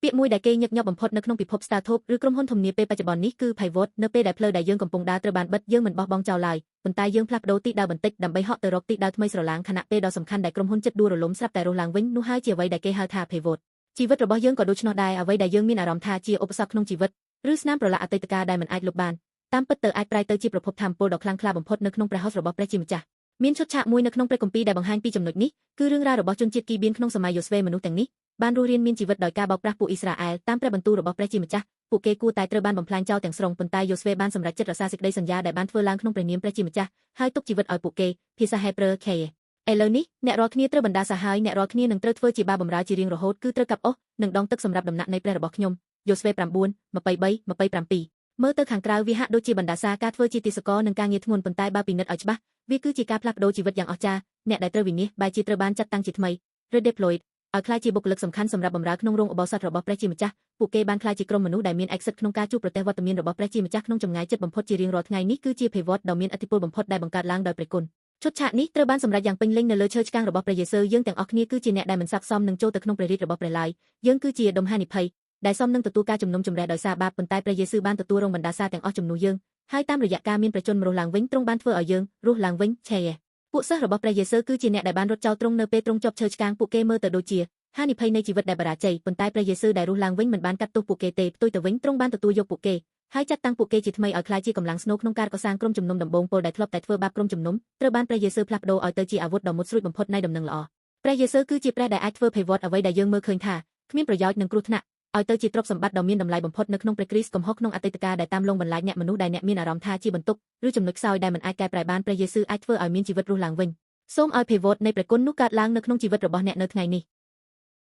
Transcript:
ពាក្យមួយដែលគេញឹកញាប់បំផុតនៅក្នុងពិភព Startup ឬក្រុមហ៊ុនធំនាពេលបច្ចុប្បន្ននេះគឺ Pivot នៅពេលដែលផ្លូវដែលយើងកំពុងដើរត្រូវបានបិទយើងមិនបោះបង់ចោលឡើយប៉ុន្តែយើងផ្លាស់ប្ដូរទិសដៅបន្តិចដើម្បីហក់ទៅរកទិសដៅថ្មីស្រឡាងខណៈពេលដ៏សំខាន់ដែលក្រុមហ៊ុនជិតដួលរលំស្រាប់តែរស់ឡើងវិញនោះហើយជាអ្វីដែលគេហៅថា Pivot ជីវិតរបស់យើងក៏ដូច្នោះដែរអ្វីដែលយើងមានអារម្មណ៍ថាជាឧបសគ្គក្នុងជីវិតឬស្នាមប្រឡាក់អតីតកាលដែលមិនអាចលុបបានតាមពិតទៅអាចប្រែទៅជាប្រភពថាមពលដ៏ខ្លាំងក្លាបំផុតនៅក្នុងព្រះហស្ថរបស់ព្រះជាម្ចាស់មានឈុតឆាកមួយនៅក្នុងព្រះគម្ពីរដែលបង្ហាញពីចំណុចនេះគឺរឿងរ៉ាវរបស់ជនជាតិគីបៀនក្នុងសម័យយូស្វេមនុស្សទាំងនេះបានរស់រានមានជីវិតដោយការបោកប្រាស់ពួកអ៊ីស្រាអែលតាមព្រះបន្ទូលរបស់ព្រះជាម្ចាស់ពួកគេគួរតែត្រូវបានបំផ្លាញចោលទាំងស្រុងប៉ុន្តែយូស្វេបានសម្រេចចិត្តរក្សាសេចក្តីសន្យាដែលបានធ្វើឡើងក្នុងព្រះនាមព្រះជាម្ចាស់ហើយទុកជីវិតឲ្យពួកគេភាសាហេប្រឺខេឥឡូវនេះអ្នករាល់គ្នាត្រូវបណ្ដាសាហើយអ្នករាល់គ្នានឹងត្រូវធ្វើជាបាបម្រើជារៀងរហូតគឺត្រូវកាប់អុសនិងដងទឹកសម្រាប់ដំណាក់នៃព្រះរបស់ខ្ញុំយូស្វេ9 23 27មើលទៅខាងក្រៅវាហាក់ដូចជាបណ្ដាសាការធ្វើជាទាសករនិងការងារធ្ងន់ប៉ុន្តែបើពិនិត្យឲ្យច្បាស់វាគឺជាការផ្លាស់ប្ដូរជីវិតយ៉ាងអស្ចារ្យអ្នកដែលត្រូវវិនិច្ឆ័យបែរជាត្រូវបានចាត់តាំងជាថ្មី redeployed ឲ្យក្លាយជាបុគ្គលិកសំខាន់សម្រាប់បម្រើក្នុងរោងឧបោសថរបស់ព្រះជាម្ចាស់ពួកគេបានក្លាយជាក្រុមមនុស្សដែលមានឯកសិទ្ធិក្នុងការជួបប្រទះវត្តមានរបស់ព្រះជាម្ចាស់ក្នុងចម្ងាយជិតបំផុតជារៀងរាល់ថ្ងៃនេះគឺជា pivot ដ៏មានឥទ្ធិពលបំផុតដែលបង្កើតឡើងដោយព្រះគុណឈុតឆាកនេះត្រូវបានសម្រេចយ៉ាងពេញលេញនៅលើឈើឆ្កាងរបស់ព្រះយេស៊ូវយើងទាំងអស់គ្នាគឺជាអ្នកដែលមិនស័ក្តិសមនឹងចូលទៅក្នុងព្រះរាជរបស់ព្រះឡើយយើងគឺជាដុំហានិភ័យដែលសមនឹងទទួលការជំនុំជម្រះដោយសារបាបប៉ុន្តែព្រះយេស៊ូវបានទទួលរងបណ្ដាសាទាំងអស់ជំនួសយើងហើយតាមរយៈការមានព្រះជន្មរស់ឡើងវិញទ្រង់បានធ្វើឲ្យយើងរស់ឡើងវិញឆេពួកសិស្សរបស់ព្រះយេស៊ូវគឺជាអ្នកដែលបានរត់ចោលទ្រង់នៅពេលទ្រង់ជាប់ឈើឆ្កាងពួកគេមើលទៅដូចជាហានិភ័យនៃជីវិតដែលបរាជ័យប៉ុន្តែព្រះយេស៊ូវដែលរស់ឡើងវិញមិនបានកាត់ទោសពួកគេទេផ្ទុយទៅវិញទ្រង់បានទទួលយកពួកគេហើយចាត់តាំងពួកគេជាថ្មីឲ្យក្លាយជាកម្លាំងស្នូលក្នុងការកសាងក្រុមជំនុំដំបូងពលដែលធ្លាប់តែធ្វើបាបក្រុមជំនុំត្រូវបានព្រះយេស៊ូវផ្លាស់ប្ដូរឲ្យទៅជាអាវុធដ៏មុតស្រួចបំផុតនៃដំណឹងល្អព្រះយេស៊ូវគឺជាព្រះដែលអាចធ្វើ pivot អ្វីដែលយើងមើលឃើញថាគ្មានប្រយោជន៍និងគ្រោះថ្នាក់ឲ្យទៅជាទ្រព្យសម្បត្តិដ៏មានតម្លៃបំផុតនៅក្នុងព្រះគ្រីស្ទកំហុសក្នុងអតីតកាលដែលតាមលងបន្លាចអ្នកមនុស្សដែលអ្នកមានអារម្មណ៍ថាជាបន្ទុកឬចំណុចខ្សោយដែលមិនអាចកែប្រែបានព្រះយេស៊ូវអាចធ្វើឲ្យមានជីវិតរស់ឡើងវិញសូមឲ្យ pivot នៃព្រះគុណនោះកើតឡើងនៅក្នុងជីវិតរបស់អ្នកនៅថ្ងៃនេះ។